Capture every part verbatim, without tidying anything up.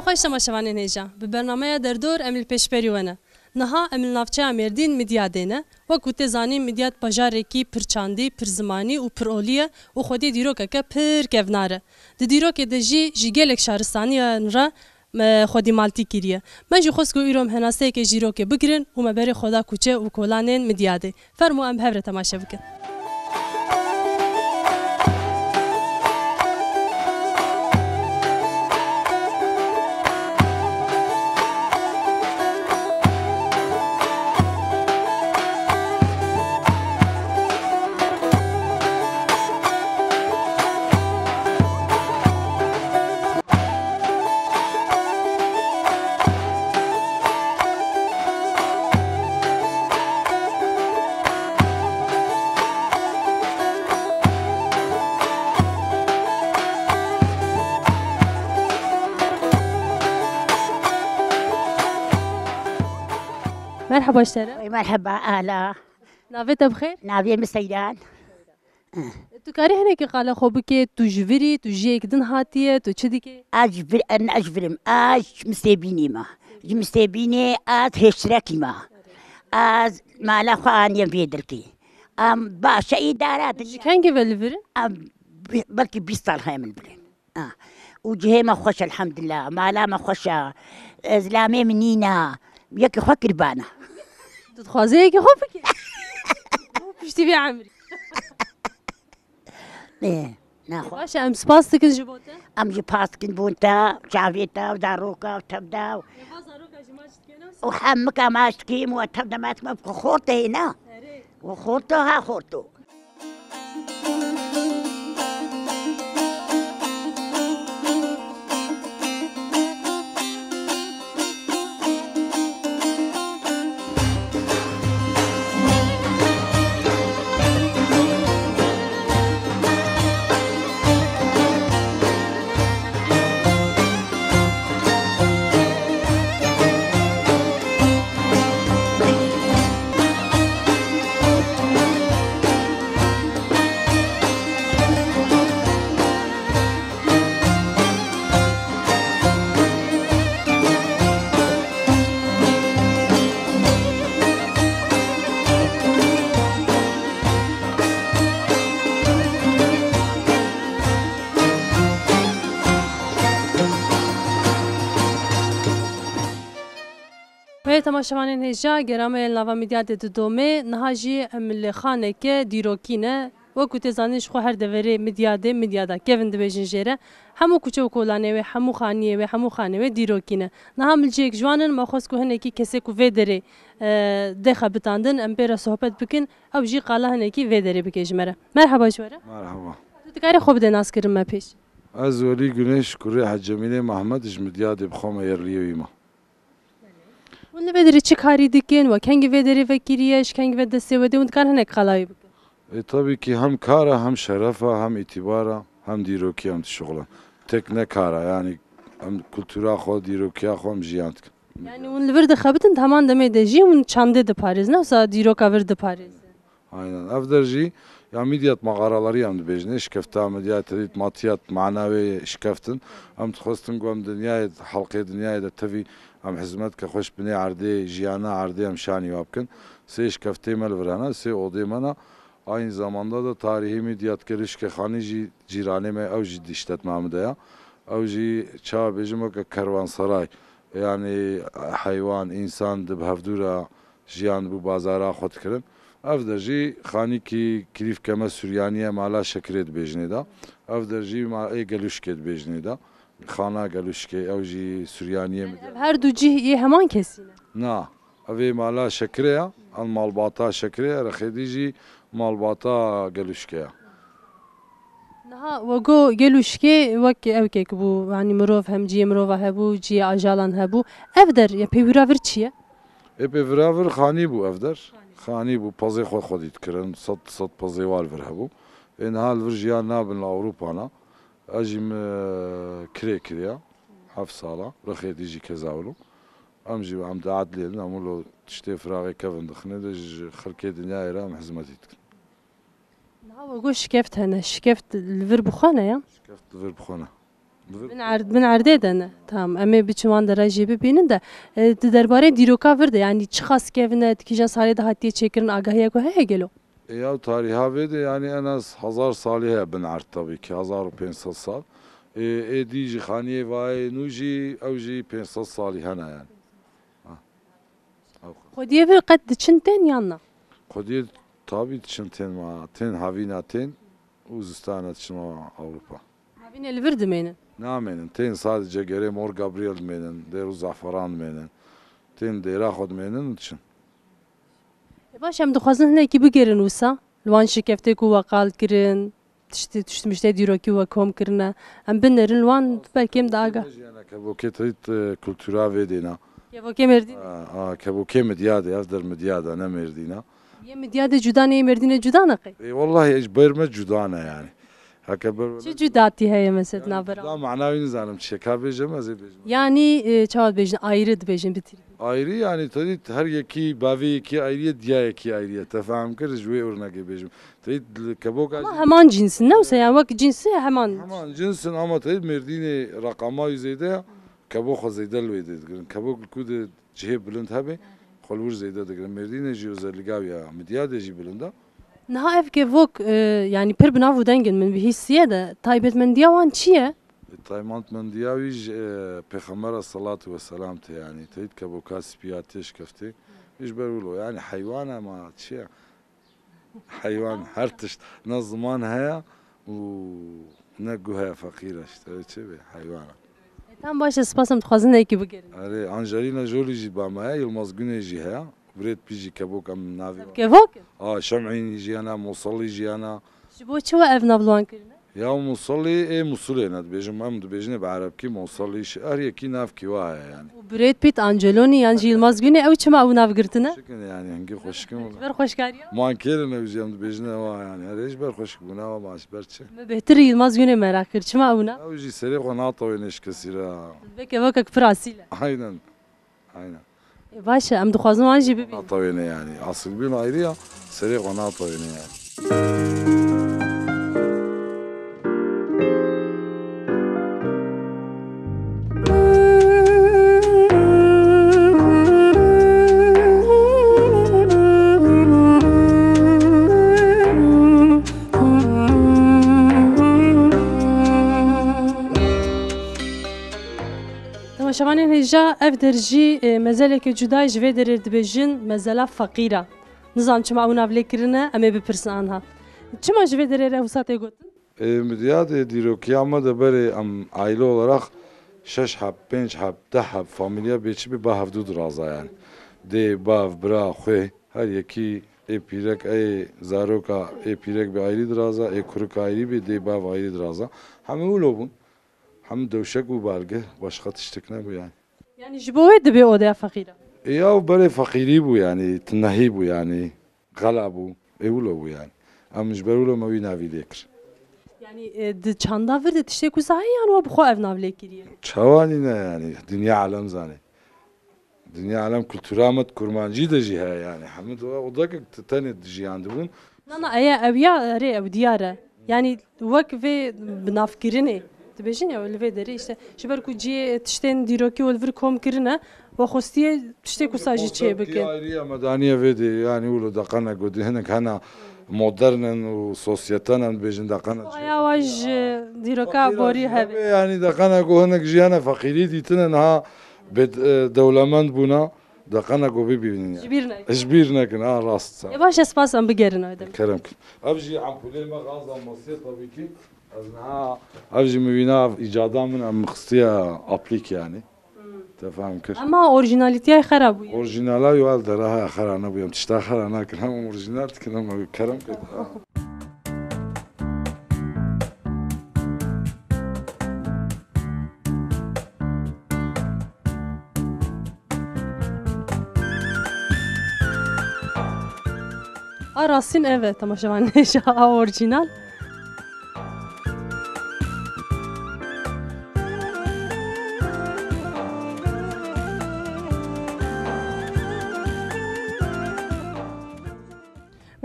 Xweş temaşevanên hêja, bi bernameya Derdor em li pêşberî we ne. Niha em li navçeya Mêrdîn Midyadê ne. Wek ku tê zanîn, Midyad bajarekî pir çandî, pir zimanî û pir olî ye û xwedî dîrokeke pir kevnar e. Di dîrokê de jî ji gelek şaristaniyan re me xwedî maltî kiriye. Me jî xwest ku îro em henaseyeke ji dîrokê bigirin û me berê xwe da kuçe û kolanên Midyadê. Fermo em bi hev re temaşe bikin. Merhaba ji te re. Ey, merheba, ala. Navê te bi xêr? Navê min Seyran. Tu karî hinekî qala xwe bikê, tu ji vir î, tu ji yek din hatiye, tu çi dikê? Ez ji vir, ez ji vir im, ez ji Misêbînê me. Ji Misêbînê ez hêştirekî me. Ez mala xwe aniye vê dilkê. Em baş e îdare din. Ji kengî ve li vir in? Em bi-, belkî bîst sal heye min li vir in. Ah. Û cihê me xweş e, elhamdulillah. Mala me xweş e. Zilamê min nîne. Yekî xwe kirbane. Tu dixwazî yekî xwe bikî? Piştî vê emrî. Ê, naxwe. Baş e, em spas dikin ji bo te. Em jî spas dikin bo te, çavê te, zaroka, tev de. Ê, va zaroka ji ma çi dikene? Û hemika me aşt kim û tev de me xortê ne. Erê. Û xorto ha xorto. Hey temaşevanên hêja, gera me yên lava Midyadê didome, niha jî em li xaneke dîrokî ne. Wekî tê zanîn ji xwe her deverê Midyadê, Midyada kevin dibêjin jê re. Hemû kuçe û kolanê wê, hemû xaniyê wê, hemû xanê wê dîrokî ne. Niha em li cihek ji wan in, me xwest ku hinekî kesê ku vê derê, e, dê xebitandin, em pê re sohbet bikin, ew jî qala hinekî vê derê bike ji me re. Merheba ji we re. Merheba. Tu dikarî xwe bidê naskirin me pêş? Ez Welî Guneş, kurê Hec Cemîlê Mehmed, ji Midyadê bi xwe me yerliyê wî me. Hûn li vê derê çi karî dikin? We kengî vê derê vekiriye? Ji kengî ve destê we dê? Hûn dikarin hinek qala wî bikin? E, tabii ki hem kar e, hem şeref e, hem îtîbar e, hem dîrokî em dişuxulin. Tek ne kar e, yani em kultura xwe, dîrokiya xwe em jiyan dikin. Yani hûn li vir dixebitin, di heman demê de jî hûn çandê diparêzin, wisa dîroka vir diparêzin? Aynen. Ev der jî ya Midyat mağaraları em dibêjin. Şikefta Midyat, Midyat mana wê şikeftin. Em dixwestin ku em dinyayê, helqê dinyayê de tevî em hizmet ke xweş binê erdê, jiyana erdê em şanî wa bikin. Sê şikeftê me li vir hene, sê odê me ne. Aynı zamanda da tarihî Midyat Gelişke Xanî jî cîranê me, ew jî di îşletma min de ya. Ew jî ça bêjim weke kervanseray. Yani heywan, însan di bi hevdû re jiyan dibû, bazara xwe dikirin. Ev de jî xanîkî kirîvke me Suryanî ye, mala Şekirê dibêjinê de. Ev de jî ma-, ê Geluşkê dibêjinê de. Xana Geluşkê, ew jî Suryaniyê min de. Ev her du cih yê heman kesî ne? Na. Ev ê mala Şekirê ye, ev malbata Şekirê ye, rexêdî jî malbata Geluşkê ye. Niha we got Geluşkê wek ewkek bû, yanî mirov hem cihê mirova hebû, cihê ajalan hebû. Ev der, ya pêvîra vir çi ye? Ê pêvîra vir xanî bû ev der. Xanî bû, pezê xwe xwedî dikirin, sed, sed pezê wa li vir hebû. Ê niha li vir jiyan nabin li Ewropa ne. Ez jî min kirê kiriya, heft sala, rexê dî jî keza wilo. Em jî em di edlê din, em wilo tiştê firaxê kevin dixinê de ji xelkê dinyayê re em hizmetî dikin. Niha we got şikeft hene, şikeft li vir bi xwe ne ya? Şikeft li vir bi xwe ne. Bin erd, bin erdê de ne. Tamam, em ê biçin wan dera jî bibînin de. E, di derbarê dîroka vir de, yanî çiqas kevin e, di kîjan salê de hatiye çêkirin, agahiyek we heye gelo? E, ya tarîha vê de, yanî en az hezar salî heye bin erd, tabii ki, hezar û pênc sed sal. E, ê dî jî xaniyê vayê nû jî, ew jî pênc sed salî hene yani. Ha. Ew. Xwediyê vir qet diçin tên yan na? Xwediyê tabii diçin tên ma, tên havîna tên û zistana diçin Ewropa. Havînê li vir dimênin? Namênin. Tên sadece gerê Mor Gabriel dimênin, dêr û zaferan dimênin. Tên dêra xwe dimênin û diçin. E baş, em dixwazin hinekî bigerin wisa. Li wan şikeftê ku we qal kirin, tiştê, tiştmiştê dîrokî we kom kirine. Em binerin li wan, belkêm de aga. Jiyana kevokê teyt, e, kultura vê dêna. Kevokê Mêrdîn. A, a, kevokê Midyadê, ev der Midyada, ne Mêrdîna. Yê Midyadê cuda ne, yê Mêrdînê cuda ne qey? E, wallahî ez ber me cuda ne yani. Heke ber Çi cudatî heye mesela di navbera? Cuda manavî nizanim çi ka bêjim, ez ê bêjim. Yanî, e, çawa dibêjin, ayrı dibêjin bi tirkî. Ayrı yani, tabii her yekî bavê yekî ayrı ye, diya yekî ayrı ye. Te fehm kir, ji wê örnekê bêjim. Tabii kevoka Ama jî heman cinsin, ne wisa yani, wek cinsi heman. Heman cinsin ama tabii Mêrdînê reqama wî zêde ya. Kevok xwe zêde li wê dê digirin. Kevok li ku de cihê bilind hebe, xwe li wir zêde digirin. Mêrdînê jî özelliga wî ya, Midyadê jî bilind e. Niha ev kevok, e, yanî pir bi nav û deng in, min bihîstiye de, taybetmendiya wan çi ye? E, taybetmendiya wî ji, e, Pêxembera salatu ve selam tê, yanî teyt kevoka spî ya tê şikeftê. Ji ber wilo, yanî heywan e ma çi ye? Heywan, her tişt. Ne ziman heye û ne guh heye, feqîr e işte. Ew çi be? Heywan e. E, tam baş e, spas, em dixwazin hinekî bigerin. Erê, Angelina Jolie jî ba me heye, Yilmaz Güney jî heye. Brad Pitt jî kevok em navê. Kevok? A, Şem'în jî hene, Musalî jî hene. Ji bo çi we ev nav li wan kirine? Ya Musalî ê Musulê ne dibêjin, em dibêjinê bi erebkî Musalî, ji her yekî navkî wa heye yani. Û Brad Pitt, Angeloni yan jî Yilmaz Güney, ew çima ew nav girtine? Xweşik in yani, hingî xweşik in wila. Ji ber xweşkariya? Ma kêrin ew jî em dibêjine wa yani. Erê ji ber xweşik bûna wa, ma ji ber çi? Me bêhtir Yilmaz Güney meraq kir. Çima ew nav? Ew jî serê xwe natewêne ji kesî re. Veke vekek pir asîl e. Aynen. Aynen. E, baş e, em dixwazin wan jî bibînin. Natewêne yani. Asilbîn ayrı ya, serê xwe natewêne yani. Temaşevanên hêja, ev der jî, e, mezeleke cuda ye, ji vê derê dibêjin mezela feqîra. Nizam çima ew nav lê kirine, em ê bipirsin anha. Çima ji vê derê re wisa tê gotin? E, Midyadê dîrokiya me de berê em aile olarak şeş heb, pênc heb, deh heb familya bê çi bê ba hevdû diraza yani. Dê, bav, bira, xwê, her yekî ê pîrek, ê zaroka, ê pîrek bê ayrî diraza, ê kurika ayrî bê, dê bav ayrî diraza. Hemî wilo bûn. Hem dewşek û balgeh, başqa tiştek nebû yani. Yani ji bo wê dibê odeya feqîra? E, ya berê feqîrî bû yani, tinehî bû yani, xela bû. E, wilo bû yani. Em ji ber wilo me wî navî lê kir. Yani, e, di çanda vir de tiştê ku zayê yan we bi xwe ev nav lê kiriye? Çawa nîne yani, dinya alem zanê. Dinya alem kultura me di kurmancî de jî heye yani. Hemû de odekek tenê dijiyandibûn. Na, na, eya ew ya, erê, ew diyar e. Yani wek vê binavkirinê. Dibêjin ya, li vê derê işte, ji ber ku cihê tiştên dîrokî û li vir kom kirine, we xwestiye tiştê ku sa jî çê bikin. Ayrî ya medaniye vê de, yani wilo deqene ku di hinek hena modern in û sosyete ne, dibêjin deqene. Aya wa ji dîroka borî hebe. Yani deqene ku hinek jiyana feqîrî dîtine, niha bê, e, dewlemend bûna. Deqena ku bibînin ya. Ji bîr nekin. Ji bîr nekin, ha, rast. Ê baş e, spas, em bigerin, Adem. Kerem kin. Ev jî ampulê me, gaza masiye tabii ki. Ez niha, ev jî min vîna, ev îcada min, em xistiye aplîk yani. Hmm. Te fehm kir. Ama orjinalîtiyayê xera bûye. Orjinala yo el dera haya xera nebûye. Em tişta xera nakin, hem orjinal dikin, hem kerem kin. A rastîn ev e, temaşevan, hêja a orjînal.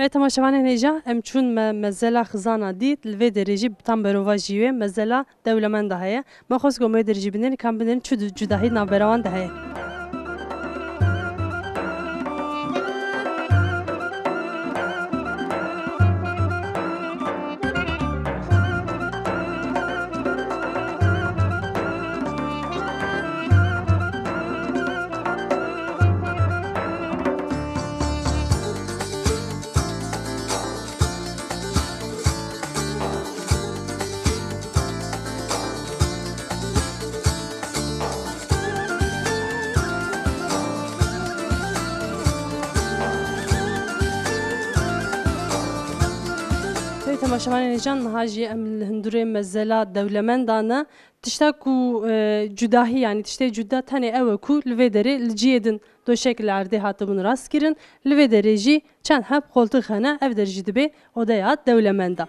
Belê temaşevanên hêja, em çûn me mezela xizana dît, li vê derê jî tam berovajî wê mezela dewlemenda heye. Me xwest ku em wê derê jî binêrin, ka em binêrin çi du-, cudahî navbera wan de heye. Hey temaşevanên hêja, niha jî em li hundurê mezela dewlemenda ne. Tişta ku, e, cudahî, yanî tiştê cuda tenê ew e ku li vê derê li cihê din doşek li erdê hatibûn rastkirin, li vê derê jî çend heb qoltix hene, ev der jî dibe odeya dewlemenda.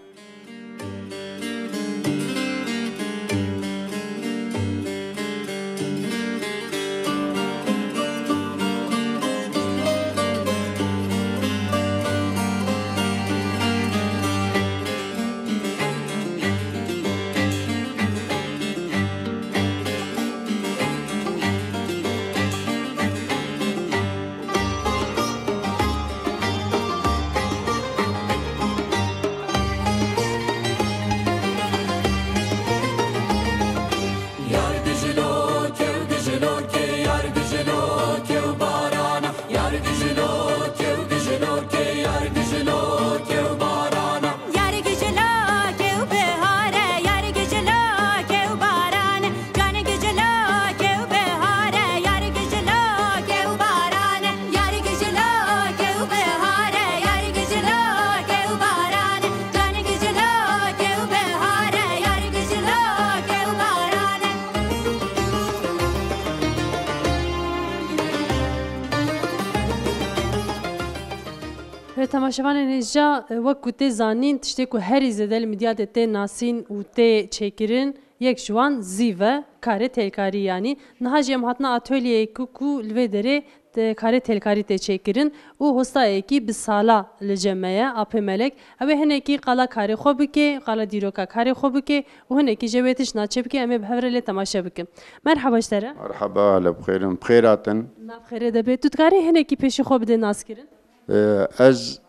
Ve temaşevanên hêja, wek ku tê zanîn, tiştê ku herî zêde li Midyadê tê nasîn û tê çêkirin, yek ji wan zîv e, karê têlkarî yanî. Niha jî em hatina atölyeyê ku, ku li vê derê te-, karê têlkarî tê çêkirin û hostayekî bi sala li cem me ye, Apê Melek. Ew ê hinekî qala karê xwe bike, qala dîroka karê xwe bike û hinekî jê wê tişt naçe bike, em ê bi hev re lê temaşe bikin. Merhaba ji te re. Merhaba, li bi xêr in, bi xêr hatin. Nav xêrê de be. Tu dikarî hinekî pêşî xwe bidê naskirin? Ee, ez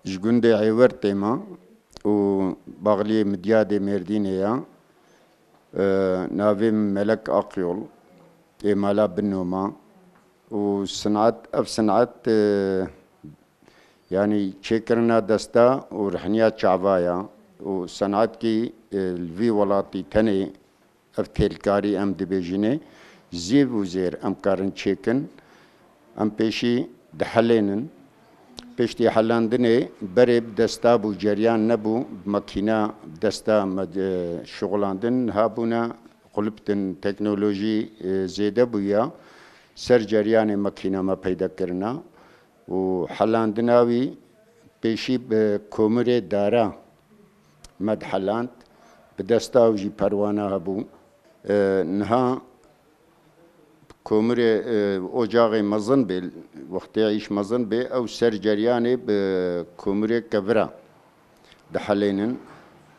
ji gundê Êwertê me û baxliyê Midyadê Mêrdînê ya. Ee, navê min Melek Akyol, ê mala Binoma û sinet, ev sinet, ee, yanî çêkirina desta û rihniya çava ya û senetkî, e, li vî welatî tenê ev têlkarî em dibêjinê zêv û zêr em karin çêkin. Em pêşî dihelênin. Piştî helandinê berê bi desta bû, ceryan nebû, bi makîna bi desta me, e, şixulandin. Niha bûne xuliptin, teknolojî, e, zêde bûya. Ser ceryanê makîna me peyda kirina. û helandina wî pêşî bi komirê dara me diheland, bi desta ew jî perwana hebû. E, niha komirê, e, ocaxê mezin bê, wextê îş mezin bê, ew ser ceryanê bi komirê kevira dihelênin.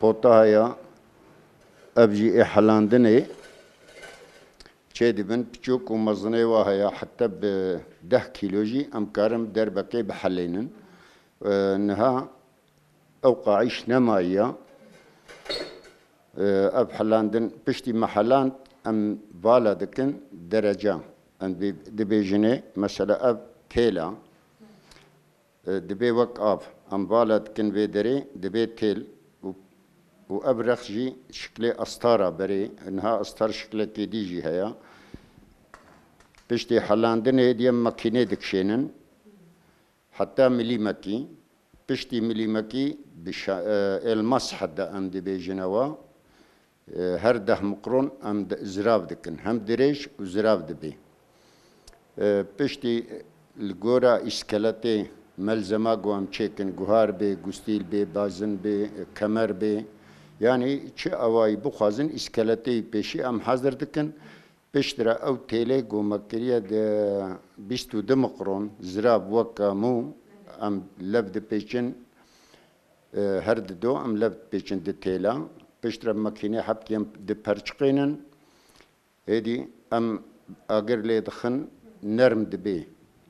Pota heye, ev jî ê helandinê. Çêdibin, piçûk û mezinê wa heye, heta bi deh kîlo jî em karin derbekê bihelênin. E, niha ew qaîş nemayiya. E, ev helandin, piştî me heland, em vala dikin dereca. Em dibê-, dibêjinê, mesela ev têl a. E, dibê wek av. Em vala dikin vê derê, dibê têl û, û ev rex jî şiklê astara berê. Niha astar şiklekê dî jî heye. Piştî helandinê diyê makînê dikişênin. Heta milîmekî. Piştî milîmekî bi şa-, e, elmas hede em dibêjine wa. E, her deh miqron em di-, zirav dikin. Hem dirêj û zirav dibê. E, piştî li gora îskeletê melzema ku em çêkin, guhar bê, gustîl bê, bazin bê, kemer bê. Yanî çi awayî bixwazin, îskeletê wî pêşî em hazir dikin. Piştre ew têlê ku me kiriye di bîst û du miqron, zirav weka mû, em lev dipêçin, E, her dido em lev dipêçin di têla. Piştre makînê hepkî em diperçiqênin. Êdî em agir lê dixin, nerm dibê.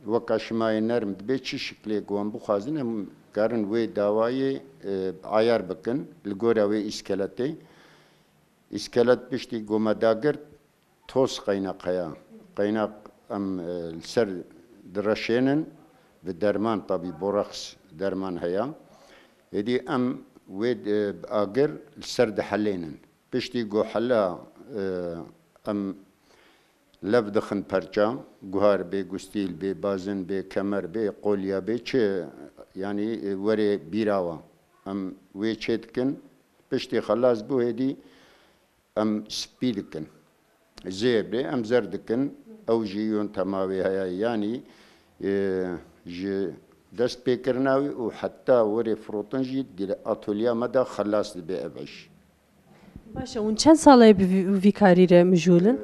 Weka şimayê nerm dibê, çi şiklê ku em bixwazin, em karin wê dawayê, e, ayar bikin li gora wê îskeletê. Îskelet piştî ku me dagirt, toz qeyneq heye. Qeyneq em, e, li ser direşênin, bi derman, tabî boraks derman heye. Êdî em wê, e, bi agir li ser dihelênin. Piştî ku hela, e, em lev dixin perça, guhar bê, gustîl bê, bazin bê, kemer bê, qolya bê, çi, yanî, e, were bîra we. Em wê çê dikin, piştî xelas bû, êdî em spî dikin. Zêr bê, em zer dikin, ew jî yontema wê heye, yanî, e, ji destpêkirina wî û heta werê firotin jî di atolya me de xelas dibe ev iş. Baş e, hûn çend sal e bi vî, vî karî re mijûl in?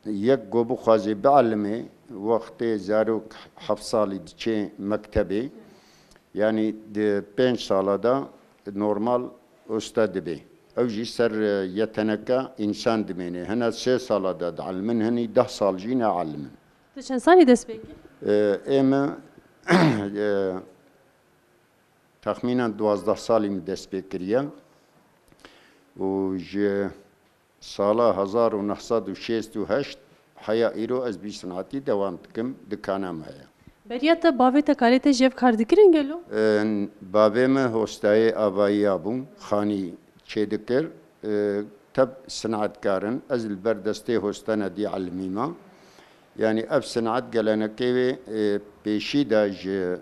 Yek ku bixwaze bielime, wextê zarok heft salî diçe mektebê, yanî di pênc sala de normal usta dibe. Ew jî ser, e, yeteneka însan dimêne. Hina sê sala de dielimin, hinî deh sal jî naelimin. Tu çend salî dest pê kir? E, ê me, e, texmînen duwazdeh salî min dest pê kiriye û ji sala hezar û neh sed û şêst û heşt heya îro ez bi vî sinetî dewam dikim, dikana me heye. Beriya te bavê te, kalê te jî ev kar dikirin gelo? E, bavê me hostayê avayiya bû, xanî çêdikir. E, teb sinetkar in. Ez li ber destê hosta nedî elimî me. Yanî ev sinet gelenekê wê, e, pêşî de ji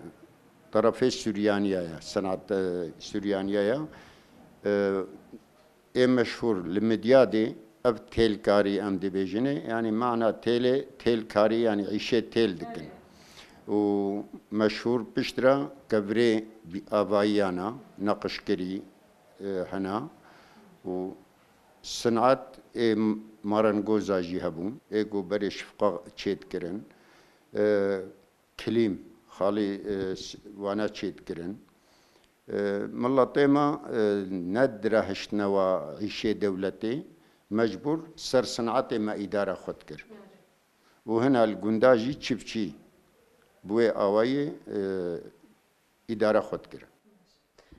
terefê Suryaniya ye, sinet, e, Suryaniya ye. E, ê meşhûr li Midyadê ev têlkarî em dibêjinê, yanî mana têlê, têlkarî, yanî îşê têl dikin. Û meşhûr piştre kevirê avayiyana, neqişkirî, e, hena û sinet ê marengoza jî hebûn, ê ku berê şifqa çêdikirin. E, kilîm, xalî, e, s-, wana çêdikirin. E, miletê me, e, nedirehiştine wa îşê dewletê, mecbûr ser sinetê me îdara xwe dikir. Û hina li gunda jî çiftçî bi wê awayî, e, îdara xwe dikir.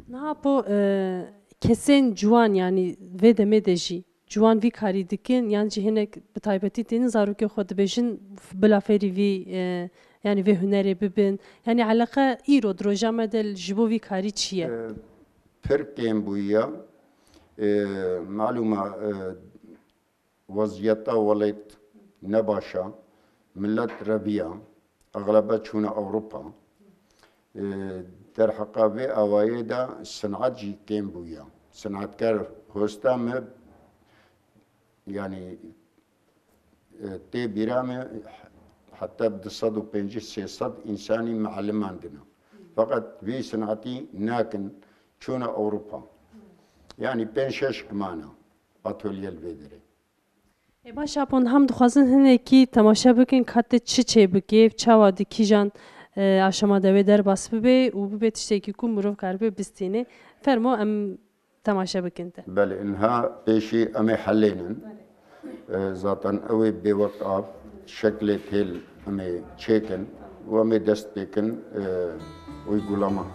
Niha po, e, kesên ciwan, yanî vê demê de jî ciwan vî karî dikin, yan jî hinek bi taybetî tênin zarokê xwe dibêjin, bila fêrî vî, e, yanî vê hunerê bibin? Yanî eleqe îro di roja me de ji bo vî karî çi ye? E, pir kêm bûye. E, malûma, e, weziyeta welêt ne baş e. Milet reviya, exlebe çûne Ewropa. E, derheqa vê awayê de sinet jî kêm bûye. Sinetkar hosta me, yanî, e, tê bîra me heta du sed û pêncî sê sed însanî meelimandine. Feqet vê sinetî nakin, çûne Ewropa. Yanî pênc şeş mane atolye li vê derê. Ê, baş e, Apon, hem dixwazin hinekî temaşe bikin, ka te çi çê bike, çawa di kîjan, e, aşama de wê derbas bibe û bibe tiştekî ku mirov karibe bistîne. Fermo, em temaşe bikin te. Belê, niha pêşî em ê helênin. E, zaten ew ê bê wek av, şeklê têl em ê çêkin û em ê dest pê kin, e, uygulama.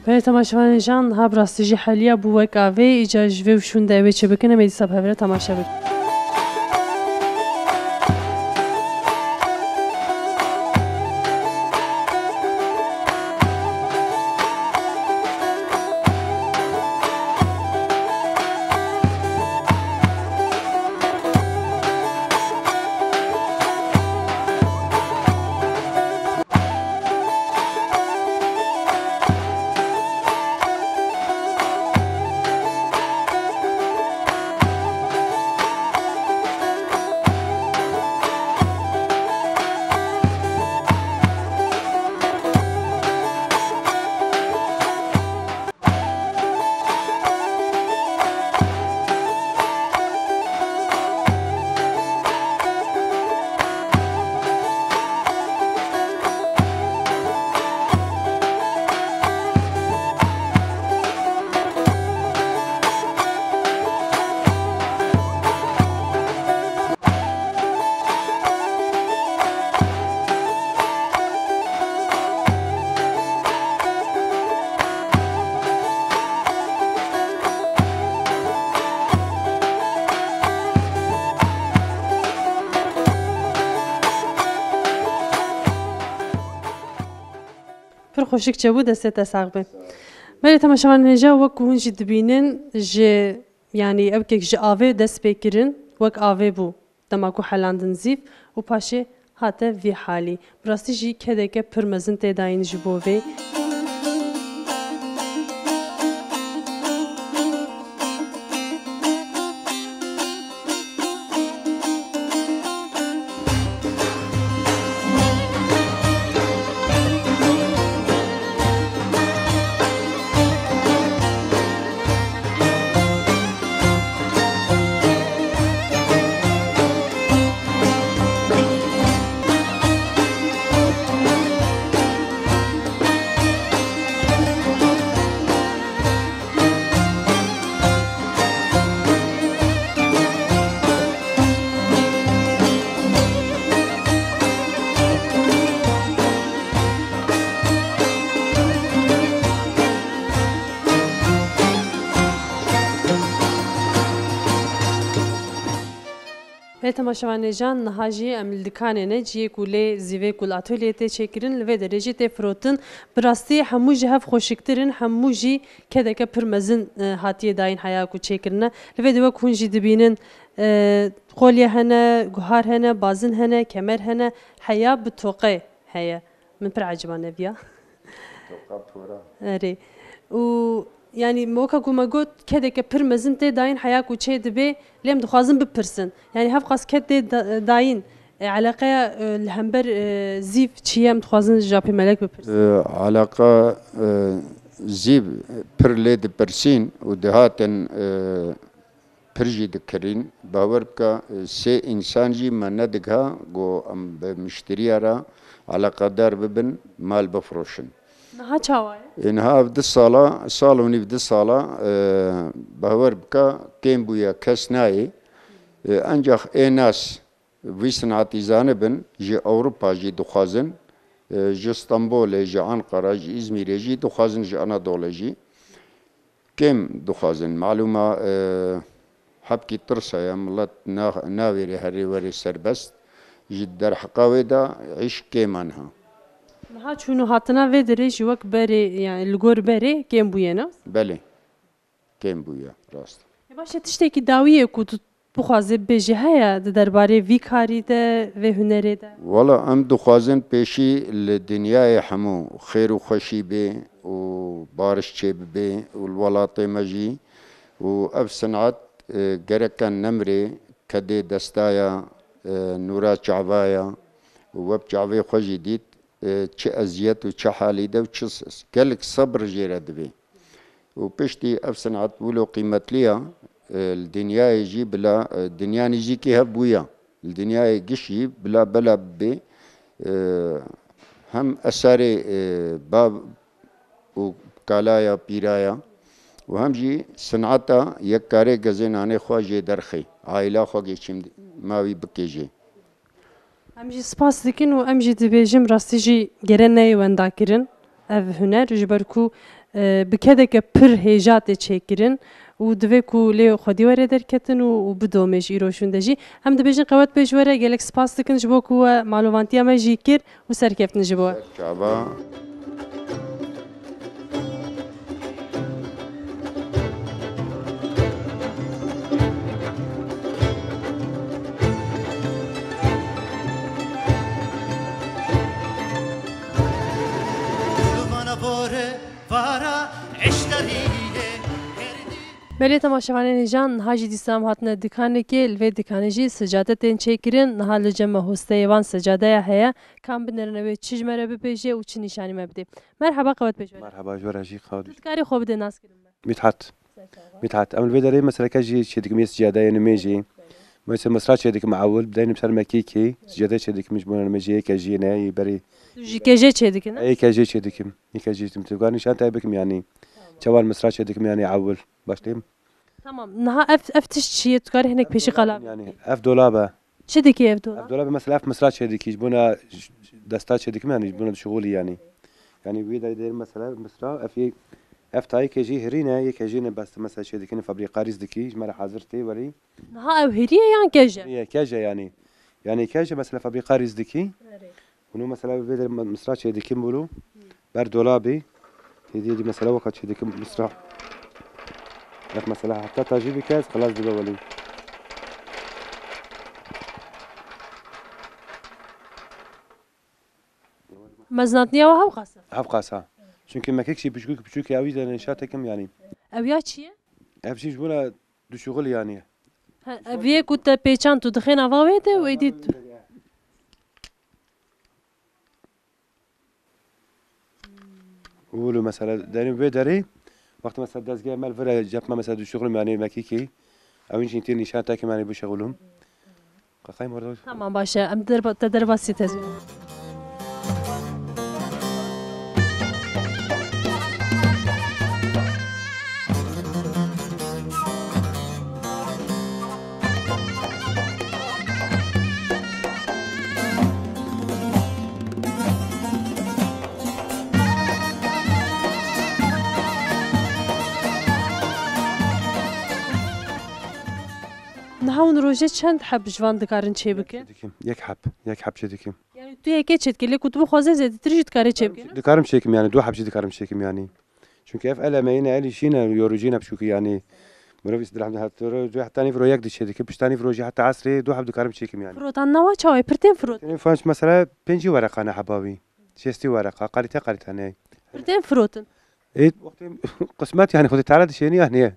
Belê temaşevanên can, ha bi rastî jî heliya bû wek avê, îcar ji vê û şûn de ew ê çêbikin, em ê dîsa bi hev re temaşe bikin. Pir xweşik çêbû, destê te sax be. Belê temaşevanên hêja, wek ku hûn jî dibînin, ji, yanî ew kek ji avê dest pê kirin, wek avê bû dema ku helandin zîv û paşê hate vî halî. Bi rastî jî kedeke pir mezin tê dayîn ji bo vê. Belê temaşevanên hêja, niha jî em li dikanê ne, cihê ku lê zîvê ku li atolyeyê tê çêkirin, li vê derê jî tê firotin. Bi rastî hemû ji hev xweşiktir in, hemû jî kedeke pir mezin, e, hatiye dayîn heya ku çêkirine. Li vê de wek hûn jî dibînin, e, qolye hene, guhar hene, bazin hene, kemer hene, heya bi toqe heye. Min pir eciba neviya. Toqa pora. Erê. Û, yanî, weka ku me got, kedeke pir mezin tê dayîn heya ku çê dibe, lê em dixwazin bipirsin. Yanî, hevqas ked tê da-, dayîn, e, eleqeya, e, li hember, e, zîv çi ye, em dixwazin ji Apê Melek bipirsin. E, eleqa, e, zîv pir lê dipirsîn û dihatin, e, pir jî dikirîn. Bawer bike, sê însan jî me nedigiha ku em bi mişteriya re eleqedar bibin, mal bifroşin. Niha çawa ye? Ê, niha ev du sala, sal û nîv du sala, e, bawer bike kêm bûye, kes nayê. E, encax ê nas vî sinetî zanibin, ji Ewropa jî dixwazin, e, ji Stenbolê, ji Enqera, ji Îzmîrê jî dixwazin, ji Anadolê jî. Kêm dixwazin. Malûma, e, hebkî tirs heye, milet na-, nawêrê herê werê serbest. Ji derheqa wê de îş kêm e niha. Niha çûn û hatina vê derê ji wek berê, yani li gor berê kêm bûye, ne? Belê. Kêm bûye, rast. E, baş e, tiştekî dawî ye ku tu bixwazê bibêjî heye di derbarê vî karî de, vê hunerê de? Wala em dixwazin pêşî li dinyayê hemû xêr û xweşî bê û bariş çêbibe û li welatê me jî û ev sinet, e, gereke nemrê kedê destaya, e, nûra çava ya û we bi çavê xwe jî dît, e, çi eziyet û çi halî de û çi s-, gelek sebr jê re divê. Û piştî ev sinet wilo qîmetliya, e, li dinyayê jî bila, e, dinya nîzîkî hev bûya. Li dinyayê giş jî bila bela bibê, e, hem eserê, e, bav û kalaya pîraya û hem jî sineta yek karê gezê nanê xwe jê derxê, aîla xwe geçîn mawî bikê jê. Em jî spas dikin û em jî dibêjin, rastî jî gere neyê wendakirin ev huner, ji ber ku, e, bi kedeke pir hêja tê çêkirin û divê ku lê xwedî were derketin û, û bidome ji îro şûnde jî. Em dibêjin qewet bê ji we re, gelek spas dikin ji bo ku we malovantiya me jî kir û serkeftin ji bo we. Çava. Belê temaşevanên hêja, niha jî dîsa em hatine dikanekê, li vê dikanê jî sicate tên çêkirin. Niha li cem me hosteyê van sicadeya heye. Ka em binerin ew ê çi ji me re bibêje û çi nîşanî me bidê. Merheba, qewet bê ji we re. Merheba, ji we re jî qewet. Tu dikarî xwe bidê naskirin me? Mithat. Ser çava. Mithat. Em li vê derê meseleke jî çê dikim, yê sicadeyê nimêjî. Mesela misra çê dikim ewil, bi deynê ser mekîkî, sicade çê dikim ji bo nimêjî yê kejiyê ne, yê berî. Tu jî kejê çê dikin, ne? Yê kejê çê dikim. Yê kejê çê dikim. Tu nîşan te bikim yanî. Tamam. Çawa misra çê dikim yanî ewil. Başlayayım. Tamam. Niha ev, ev tişt çi ye? Tu karî hinek pêşî qala. Yanî ev dolab e. Çi dikî ev dolab? Ev dolabê mesela ev misra çê dikî, ji bona j-, j-, desta çê dikim yanî, ji bona dişixulî yanî. Yanî wî de dêr mesela misra, ev yê, ev tayê kejî hirî ne, yê kejî ne bes mesela çê dikin, fabrîka rîz dikî, ji me re hazir tê werî. Niha ew hirî ye yan kej e? Yê kej e yanî. Yanî kej e mesela fabrîka rîz dikî. Erê. Hûn mesela vê der misra çê dikim bûlo. Ber dolabê. Hêdî hêdî mesela weka çêdikim misra. Ev mesela heta tajî bike ez xilas dibe welî. Mezinatniya we hewqas e? Hewqas ha. Çunkî mekek jî piçûk piçûk e, ew jî de nîşa tekim yanî. Ew ya çi ye? Ev jî ji bona duşuxul yanî. He, ev yê ku te pêçan tu dixê nava wê de û êdî tu. Û mesela derê vê derê, wextê mesela dezgeh me li vir e, cepme mesela duşuxulim yanî mekîkî. Ew jî tê nîşan tekim yanî bişuxulim. Qaqayım orada. Tamam, baş e. Em derba-, te derbasî tez. Niha hûn rojê çend heb ji van dikarin çêbikin? Çêdikim. Yek heb. Yek heb çêdikim. Yani tu yekê çêdikî, lê ku tu bixwazê zêdetir jî dikarê çêbikî, ne? Dikarim çêkim yani. Du heb jî dikarim çêkim yani. Çunkî ev el emeyî ne, el îşî ne, yorûcî ne, piçûkî yani. Mirov îstirahmet hat, tu heta nîv ro yek dî çêdike, pişta nîv ro jî heta esrê du heb dikarim çêkim yani. Firotan nawa çawa ye? Pir tên firot. Tenê fanç mesela pêncî wereqa ne heba wî. Şêstî wereqa, kalîte kalîte ne. Pir tên firotin. Ê, wextê qismet yani, Xwedê Teala dişênî yani.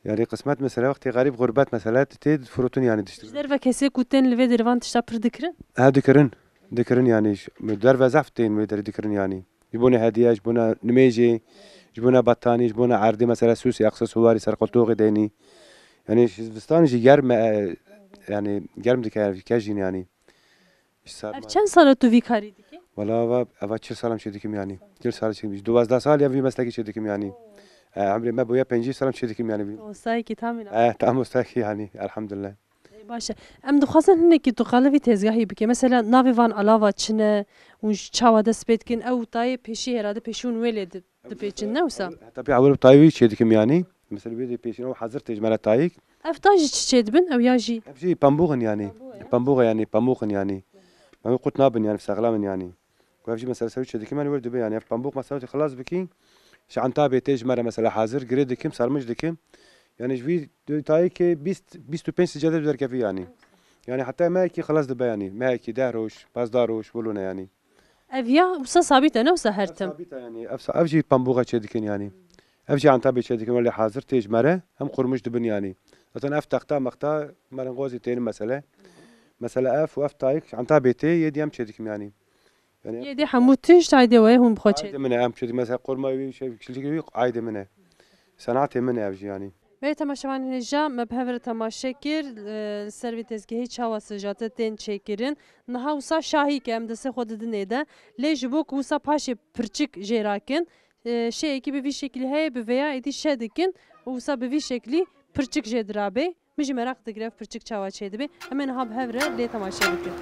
Yani qismet mesela, wextê xerîb, xurbet mesela, tê firotin yani diştir. Ji derve kesê ku tên li vê derê van tişta pir dikirin? He, dikirin. Dikirin yani. Derve zehf tên wê derê dikirin yani. Ji bona hediye, ji bona nimêjê, ji bona betanî, ji bona erdê, mesela sûsê, aksesuarî, serqoltoxê deynî. Yani ji zivistanê jî germ e, yani germ dike, kejîn yani. Ji serma- Ev çend sal e tu vî karî dikî? Wala eva, eva çil sal em çêdikim yani. Çil sal çêdikim. Ji duwazdeh sal ya vî meslekî çêdikim yani. E, emrê me bûye pêncî sal em çêdikim yani. Westayekî tam î ne? E, tam westayekî yani. Elhamdulillah. Ê, baş e. Em dixwazin hinekî tu qala vî tezgahî bike. Mesela navê van alava çi ne? Hûn ji çawa dest pê dikin? Ew tayê pêşî herhalde pêşî hûn wê lê di-, dipêçin, ne wisa? Heta pê ewil tayê wî çêdikim yanî. Mesela wê dê pêşîn ew hazir tê ji me re tayêk. Ev tay jî çi çêdibin? Ew ya jî? Ev jî pembûx in yanî. Pembûx e? Pembûx e yanî, pembûx in yanî. Em wê qut nabin yanî, sexlam in yanî. Ku ev jî mesela ser wî çêdikim yanî wê dibe yanî. Ev pembûx mesela tu xilas bikî. Ji Entabê tê ji me re mesela hazir, girê dikim, sarmij dikim. Yani ji vî tayêkê bîst, bîst û pênc sicade derkevî yani. Yani heta mehekî xilas dibe yani. Mehekî, deh roj, pazdeh roj, wilo ne yani. Ev ya wisa sabît e, ne wisa her tim? Ev sabît e yani. Ev sa-, ev jî pembûxe çêdikin yani. Ev jî Entabê çêdikin, welê hazir tê ji me re. Hem qurmuş dibin yani. Zaten ev texta mexta merengozî tênin mesele. Mesela ev û ev tayêk Entabê tê, yê dî em çêdikim yani. Yani yê dî hemû tişt aydê we hûn bi xwe çêdikin? Aydê min e, em çêdikin. Mesela qorma wî, şey, kişilikê wî aydê min e. Senatê min e ev jî yani. Belê temaşevanên hêja, me bi hev re temaşe kir, e, li ser vê tezgehê çawa sijate tên çêkirin. Niha wisa şahî ke em destê xwe didin ê de. Lê ji bo ku wisa paşê pirçik jê rakin, e, şeyekî bi vî şeklî heye, bi vêya êdî şe dikin û wisa bi vî şeklî pirçik jê dirabê. Min jî meraq digire ev pirçik çawa çêdibe. Em ê niha bi hev re lê temaşe bikin.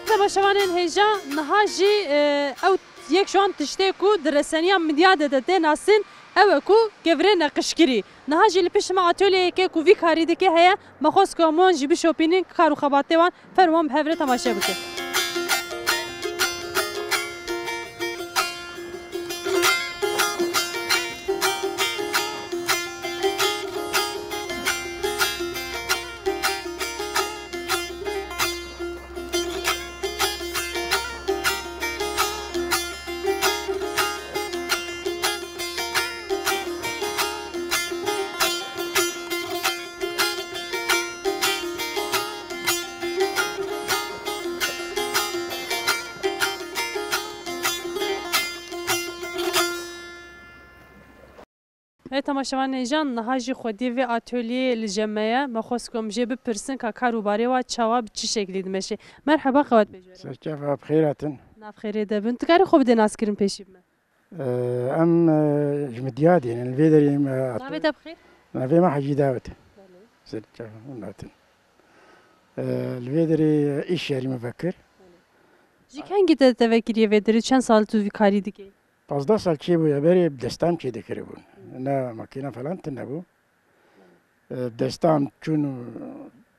Temaşevanên hêja, niha jî, e, ew yek ji wan tiştê ku di reseniya Midyadê de tê nasîn, ew e ku kevirê neqişkirî. Niha jî li pişt me atölyeyeke ku vî karî dike heye, me xwest ku em wan jî bişopînin, kar û xebatê wan, fermo em bi hev re temaşe bikin. Hey temaşevanên hêja, niha jî xwediyê vê atolyeyê li cem me ye. Me xwest ku em jê bipirsin ka kar û barê wa çawa, bi çi şeklî dimeşe. Merheba, qewet bêje. Serçava bi xêr hatin. Nav xêrê de bin. Tu karî xwe bidê naskirin pêşî bi me? Ee, em, e, ji Midyadê ne, li vê derê me hatin. Navê te bi xêr? Navê me Hecî Dawid. Belê. Serçava hûn hatin. Ee, li vê derê îş yarî me vekir. Ji kengî te tevekiriye vê derê? Çend sal tu vî karî dikî? Pazdeh sal çêbûye berê bi desta em çêdikiribûn. Ne makîna falan tune bû. Bi desta em çûn û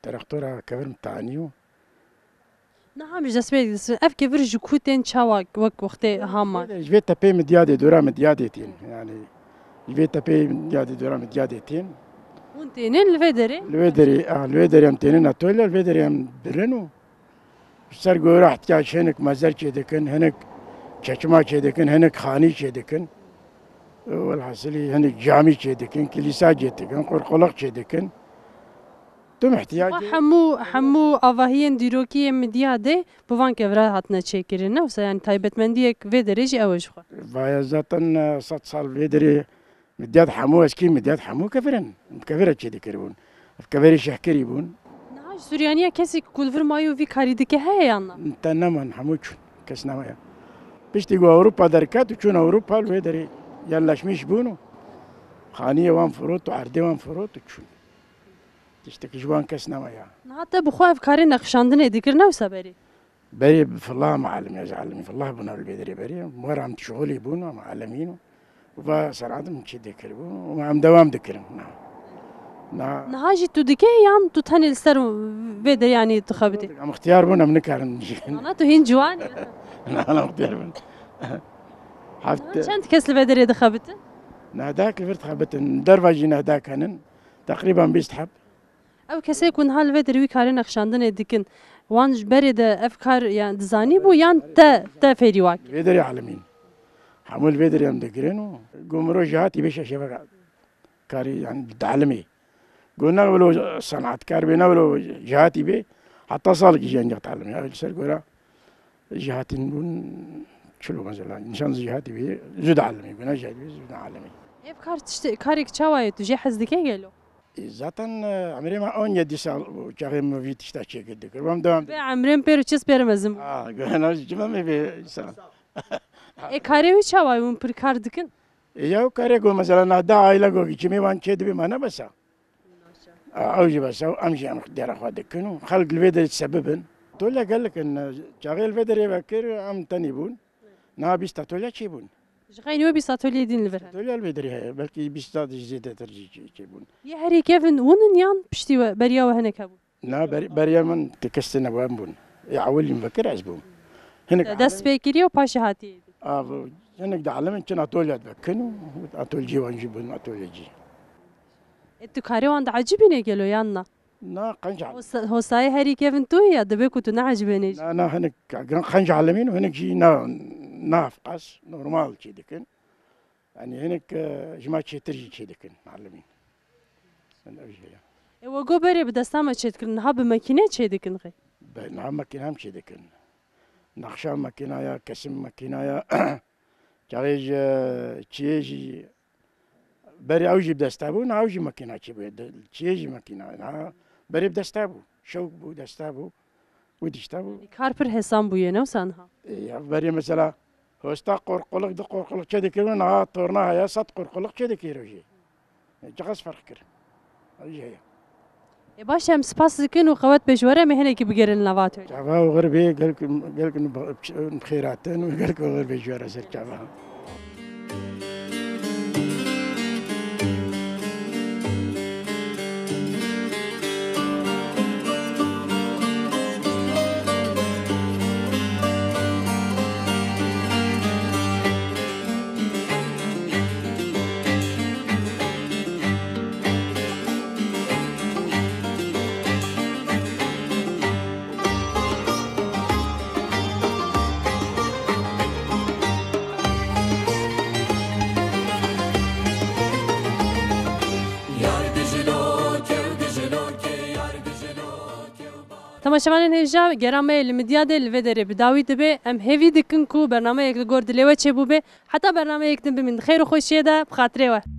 traktora kevir em tanî û. Niha em ji destpêk disin. Ev kevir ji ku tên, çawa wek wextê Haman? Ji vê tepê Midyadê, dora Midyadê tên. Yani ji vê tepê Midyadê, dora Midyadê tên. Hûn tênin li vê derê? Li vê derê, a, li vê derê em tênin atölye, li vê derê em birin û Ser gora ihtiyac hinek mezer çêdikin, hinek çeçma çêdikin, hinek xanî çêdikin. Welhasilî hinek camî çêdikin, kilîsa çêdikin, qurqulix çêdikin. Tim ihtiyacê. Hemû, hemû avahiyên dîrokî yê Midyadê bi van kevra hatine çêkirin. Ne wisa, yani taybetmendiyek vê derê jî ew e ji xwe. Vaya zaten, e, sed sal vê derê Midyad hemû eskî, Midyad hemû kevir in. Kevir e çêdikiribûn. Ev keverê şehkirî bûn. Niha ji Suryaniya kesê ku li vir maye û vî karî dike heye yan na? Te neman, hemû çûn. Kes nemaye. Piştî ku Ewropa derket û çûn Ewropa, li wê derê yerleşmiş bûn û xaniyê wan firot û erdê wan firot û çûn. Tiştekî ji wan kes nemaye. Niha te bi xwe ev karê nexşandinê dikir, ne wisa berê? Berê bi fillah em alimî, ez alimî, fillah bûna li vê derê berê. Wera em şixulî bûn, em alimîn û va senatim çi dikir bûn û em dewam dikirin. Na. Na. Niha jî tu dikê yan tu tenê li ser vê derê yanî dixebitî? Em ixtiyar bûn, em nikarin jî. Ana tu hîn ciwan î. Na, na, ixtiyar bûn. Heft- Niha çend kes li vê derê dixebitin? Nehdak li vir dixebitin, derva jî nehdak henin. Teqrîben bîst heb. Ew kesê ku niha li vê derê wî karê nexşandinê dikin, wan ji berê de ev kar, yan dizanî bû, yan te, te fêrî wa kir? Vê derê alimîn. Hemû li vê derê em digirin û go mirov jihatî bê şeşeveka karî, yan dialimê. Go ne wilo senatkar bê, ne wilo jihatî bê, heta salekî jî ancak dialimê. Ew li ser gora Jihatîn bûn çilo mesela. Nîşan jihatî bî, zû dialimî. Guna jihatî bî, zû dialimî. Ev kar tiştê, karek çawa ye, tu jê hez dike gelo? E, zaten, e, emrê me on yedi sal bû, çaxê min vî tişta çêkir dikir. Bam devam. Vê emrên pêr û çiz pêr mezin bû. A, guna ji me me vê insan. E, karê wî çawa ye, hûn pir kar dikin? E, ya karê go mesela nahda aile go, çimê wan çê dibê me ne besa. A, ew jî bes ew, em jî em dera xwe dikin û xelk li vê derê sebib in. Atolye gelek in, çaxê li vê derê vekir, em tenî bûn. Niha bîst atolye çêbûn. Ji xeynî we bîst atolyeyê din li vir hene? Atolye li vê derê heye, belkî bîst ji zêdetir jî çê-, çêbûn. Yê herî kevin hûn in yan piştî we, beriya we hinek hebûn? Na, ber-, beriya min ti kes têne bû, em bûn. Ê ewilî min vekir ez bûm. Hinek Te dest pê kiriye û paşê hatiye êdî? A, hinek dialimin çin atolye divekin û atolyecî wan jî bûn atolyecî. E, tu karê wan diecibînê gelo yan na? Na, qenc al- Hosa-, hosayê herî kevin tu yî ya, dibe ku tu neecibênê jî. Na, na, hinek qenc alimîn û hinek jî na, na hevqas, normal çê dikin. Yanî hinek, e, ji me çêtir jî çê dikin, alimîn. Sen ev jî heye. E, we got berê bi desta me çê dikin, niha bi makîne çê dikin xê? Be, niha makîne hem çê dikin. Nexşa makîna ya, kesim makîna ya, çaxê ji çiyê jî, berê ew jî bi desta bû, niha ew jî makîna çêbû, de-, çiyê jî makîna, niha berê bi desta bû, şewk bû, desta bû, û dişta bû. Kar pir hesan bûye, ne wisa niha? E, ya berê mesela hosta qorquluk, du qorquluk çê dikir, niha torna heye, sed qorquluk çê dikir rojê. Çiqas ferq kir. Ew jî heye. Ê baş e, em spas dikin û qewet be ji we re, em ê hinekî bigerin nava te. Çava û xir bê, gelk, gelk bi xêr hatin û gelk xir bê ji we re ser çava. Temaşevanên hêja, gera me yê li Midyadê li vê derê bi dawî dibe. Em hêvî dikin ku bernameyek li gor dilê we çêbûbe. Heta bernameyek din bimînin di xêr û xweşiyê de, bi xatirê we.